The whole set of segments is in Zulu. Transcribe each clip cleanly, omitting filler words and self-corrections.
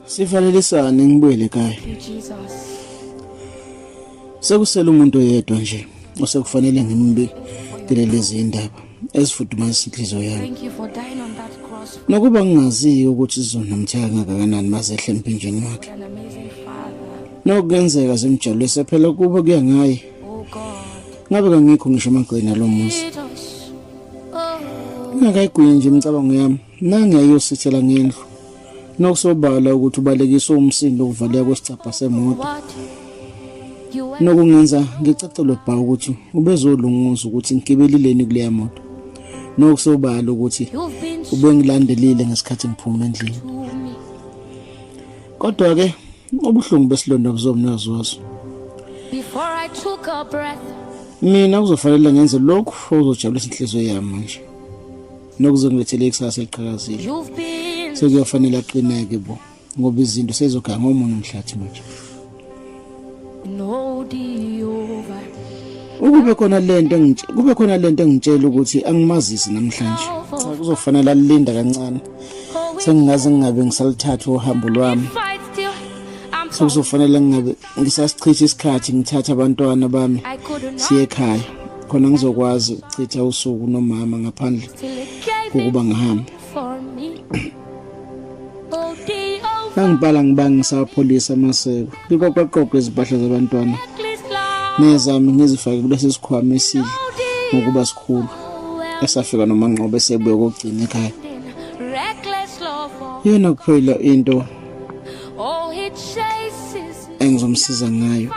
Sivalelisane ngibuyele ekhaya. Sekusele umuntu oyedwa nje osekufanele ngimbikele lezi indaba ezifudumaza inhliziyo yami. Nokuba ngingaziyo ukuthi zizonamtheka kangakanani mazehle emphinjeni wakhe. Nokungenzeka zimjabulise phela kuba kuya ngaye. Oh Ngabe kangikho ngisho emagcekeni alo muzi. Ngingakayigwinyi nje imicabango yami, nange ayosithela ngendlu. Nokusobala ukuthi ubalekiswe umsindo wokuvaleka kwesicabha semoto. Nokungenza ngicacelwe bha ukuthi ubezolunguza ukuthi ngigibelileni kuleya moto. Nokusobala ukuthi ubengilandelile ngesikhathi ngiphuma endlini. Kodwa ke ubuhlungu besilonda buzomnikazi waso. Before I took a breath. Mina kuzofanele ngenze lokhu okuzojabulisa inhliziyo yami manje. Nokuzongilethela ikusasa eliqhakazile. Sekuyofanele aqineke bo ngoba izinto sezoganga omunye umhlathi manje. No Ukube khona lento engitshe kube khona lento engitshela ukuthi angimazisi namhlanje. Cha kuzofanele alinda kancane. Sengingaze ngingabe ngisalithatha uhambo lwami. Sekuzofanele ngingabe ngisasichitha isikhathi ngithatha abantwana bami siye ekhaya khona ngizokwazi ukuchitha usuku nomama ngaphandle kokuba ngihambe. Ngangibhala ngibanga ngisapholisa amaseko ngiqoqaqoqe izimpahla zabantwana nezami ngizifake kulesi sikhwama esidla ngokuba sikhulu esafika noManqoba esebuye kokugcina ekhaya. Iyona kuphela into engizomsiza ngayo.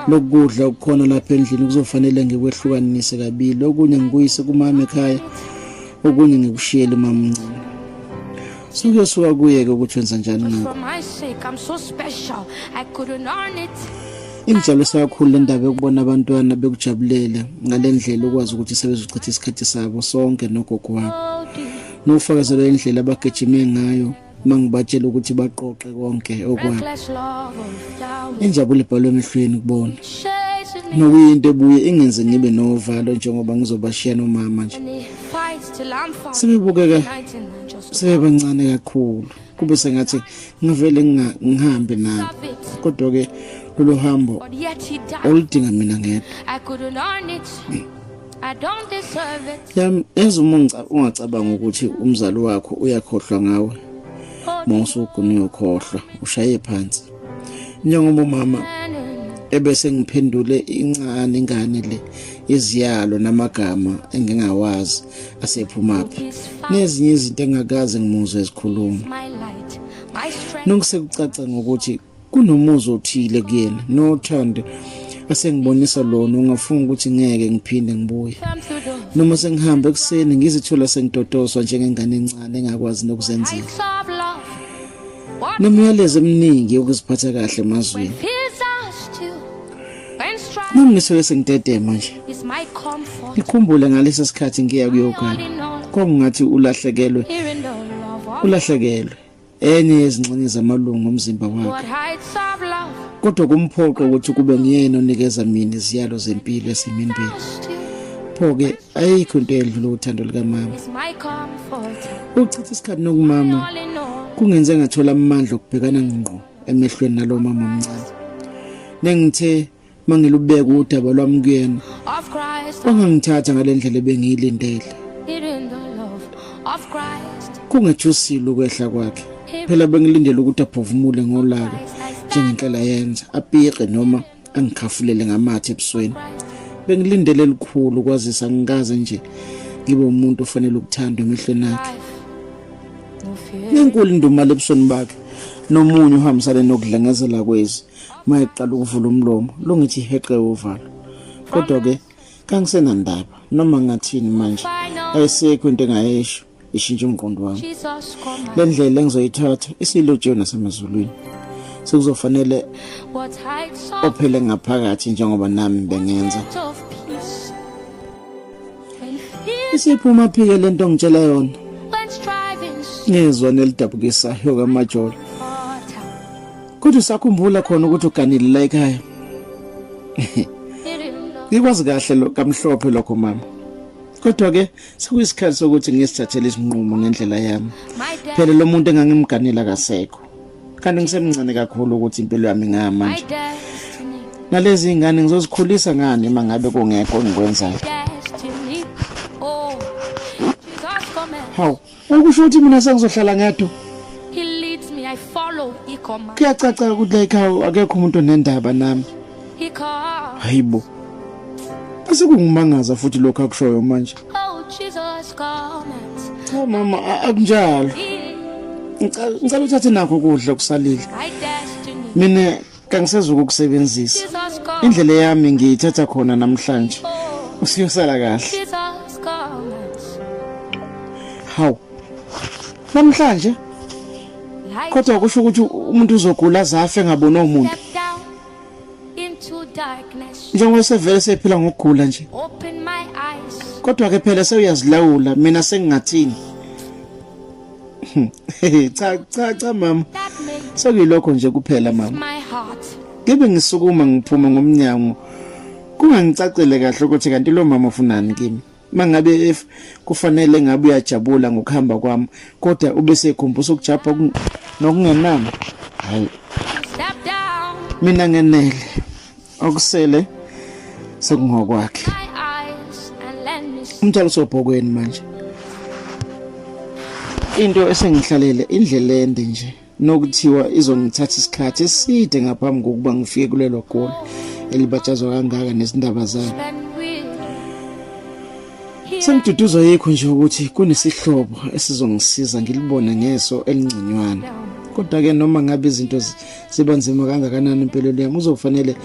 Lokudla okukhona lapha endlini kuzofanele ngikwehlukanise kabili, okunye ngikuyise kumama ekhaya, okunye ngikushiyele umama omncane. Sukuyosuka kuye-ke ukuthi wenza njani ngakho. Ingijabulisa kakhulu le ndaba yokubona abantwana bekujabulela ngale ndlela ukwazi ukuthi sebezochitha isikhathi sabo sonke nogogo wabo. Nokufakazela indlela abagijime ngayo uma ngibatshela ukuthi baqoqe konke okwabo. Injabulo ibhalwe emehlweni kubona. Nokuyinto ebuye ingenze ngibe novalo njengoba ngizobashiya nomama nje. Sebebukeka sebebancane kakhulu kube sengathi ngivele ngihambe nabo kodwa ke lolu hambo oludinga mina ngedwa. Yami yazi uma ungacabanga ukuthi umzali wakho uyakhohlwa ngawe uma usuguna uyokhohlwa ushaye phansi njengoba umama ebese ngiphendule incane ingane le iziyalo namagama engingawazi asephumaphi nezinye izinto engakaze ngimuzwe ezikhuluma nokusekucaca ngokuthi kunomuzwa othile kuyena nothando asengibonisa lona ungafunga ukuthi ngeke ngiphinde ngibuye noma sengihamba ekuseni ngizithola sengitotoswa njengengane encane engakwazi nokuzenzela nemiyalezo eminingi yokuziphatha kahle emazweni nami ngisuke sengidedema nje ngikhumbule ngalesi sikhathi ngiya kuyogana kwakungathi ulahlekelwe ulahlekelwe enye yezingxenye zamalungu omzimba wakhe kodwa kumphoqo ukuthi kube nguyena onikeza mina iziyalo zempilo esimembili pho-ke ayikho into edlula uthando lukamama ukuchitha isikhathi nokumama kungenze ngathola amandla okubhekana ngqo emehlweni nalo mama omncane nengithe mangilubeka udaba lwami kuyena wangangithatha ngale ndlela ebengiyilindele kungejusile ukwehla kwakhe phela bengilindele ukuthi aphovumule ngolaka njengenhlela yenza apike noma angikhafulele ngamathe ebusweni bengilindele elikhulu kwazisa ngikaze nje ngibe umuntu ofanele ukuthandwa emehlweni akhe nenkulu indumalo ebusweni bakhe nomunye uhambisane nokudlengezela kwezi mayeqala ukuvula umlomo lungithi heqe uvalo kodwa ke kangisenandaba noma ngathini manje ayisekho into engayisho ishintshe umqondo wami le ndlela engizoyithatha isilotshiwe nasemazulwini sekuzofanele ophele ngaphakathi njengoba nami bengenza Isiphuma phike lento ngitshela yona. Ngezwa nelidabukisayo kaMajola. Kodwa usakhumbula khona ukuthi uganile la ekhaya. Ngikwazi kahle lo kamhlophe lokho mama. Kodwa ke sekuyisikhathi sokuthi ngisithathele isinqumo ngendlela yami. Phela lo muntu engangimganela kasekho. Kanti ngisemncane kakhulu ukuthi impilo yami ingamanje. Nalezi ingane ngizozikhulisa ngani uma ngabe kungekho engikwenzayo? Oh, Hawu, okusho ukuthi mina sengizohlala ngedwa. Kuyacaca ukuthi la ekhaya akekho umuntu onendaba nami. Hayibo. Bese kungimangaza futhi lokho akushoyo manje. Oh, Cha mama akunjalo. Ngicela uthathe nakho ukudla okusalile. Mina kangisezukukusebenzisa. Indlela yami ngiyithatha khona namhlanje. Oh, Usiyosala kahle. Hawu. Namhlanje kodwa kusho ukuthi umuntu uzogula azafe engaboni umuntu. Njengoba sevele sephila ngokugula nje. Kodwa ke phela sewuyazilawula mina sengingathini. Cha cha cha mama. Sekuyilokho nje kuphela mama. Ngibe ngisukuma ngiphume ngomnyango. Kungangicacele kahle ukuthi kanti lo mama ufunani kimi. Mangabe if kufanele ngabe uyajabula ngokuhamba kwami kodwa ube sekhumbusa ukujabha nokungenami. Hayi. Mina ngenele okusele sekungokwakhe. Umthwalo usobhokweni manje. Into esengihlalele indlela ende nje nokuthiwa izongithatha isikhathi eside ngaphambi kokuba ngifike kulelo goli elibatshazwa kangaka nezindaba zalo. Sengiduduzwa yikho nje ukuthi kunesihlobo esizongisiza ngilibone ngeso elingconywana. Kodwa ke noma ngabe izinto ziba nzima kangakanani empilweni yami uzofanele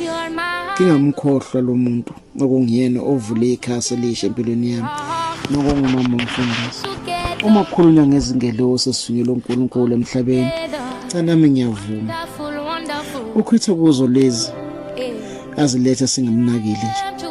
ngingamkhohlwa lo muntu okungiyena ovule ikhasi elisha empilweni yami nokungumama umfundisi. Uma kukhulunywa ngezingelosi esithunyelwe uNkulunkulu emhlabeni, cha nami ngiyavuma. Ukhithe kuzo lezi aziletha singamnakile nje.